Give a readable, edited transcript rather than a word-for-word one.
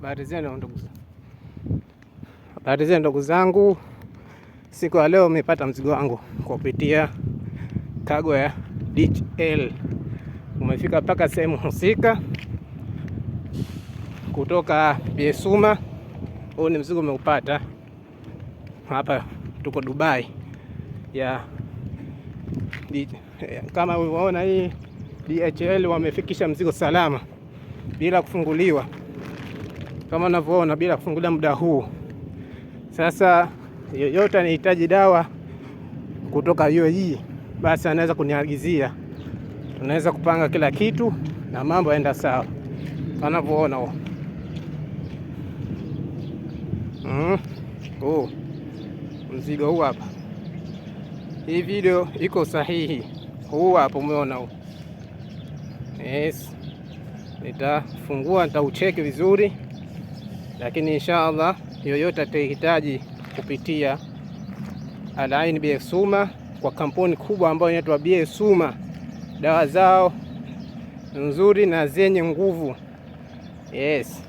Habari zenu ndugu, habari zenu ndugu zangu. Siku ya leo nimepata mzigo wangu kwa kupitia cargo ya DHL, umefika mpaka sehemu husika kutoka Biesuma. Huu ni mzigo umeupata hapa, tuko Dubai ya kama ulivyoona, hii DHL wamefikisha mzigo salama bila kufunguliwa kama unavyoona, bila kufungulia muda huu. Sasa yoyote anahitaji dawa kutoka UAE basi anaweza kuniagizia, tunaweza kupanga kila kitu na mambo yaenda sawa anavyoona huo. Oh, mzigo huu hapa, hii video iko sahihi. Huu hapa umeona huu. Yes, nitafungua nitaucheki vizuri, lakini insha Allah yoyote atahitaji kupitia Al Ain BF Suma kwa kampuni kubwa ambayo inaitwa BF Suma, dawa zao nzuri na zenye nguvu. Yes.